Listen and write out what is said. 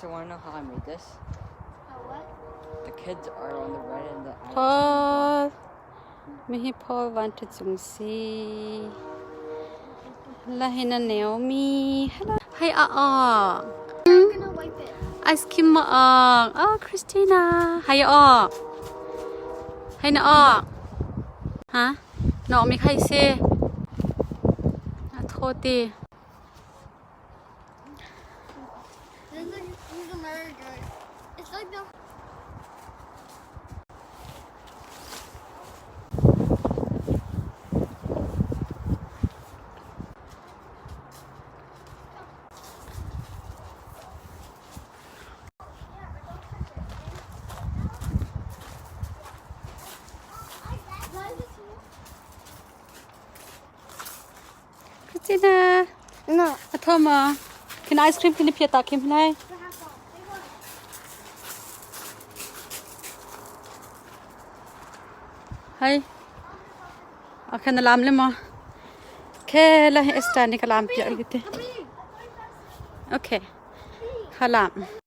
Esther, want to know how I made this? How what? The kids are on the red and the adults Paul mihi Paul van ṭha cung si. La hi na Naomi. Hello. Hi a a. I'm gonna wipe it. Ice cream ma ang. Oh, Christina. Hi a. Hi na a. Ha? Naomi khai se. A tho ti. This is, this is another good. It's like the Christina. No. A tho ma. Khin ice cream khin phia ta khim hlai. Hai. A khan lam le ma. Khe la he esta ni ka lam pia gite. Okay. Khalam.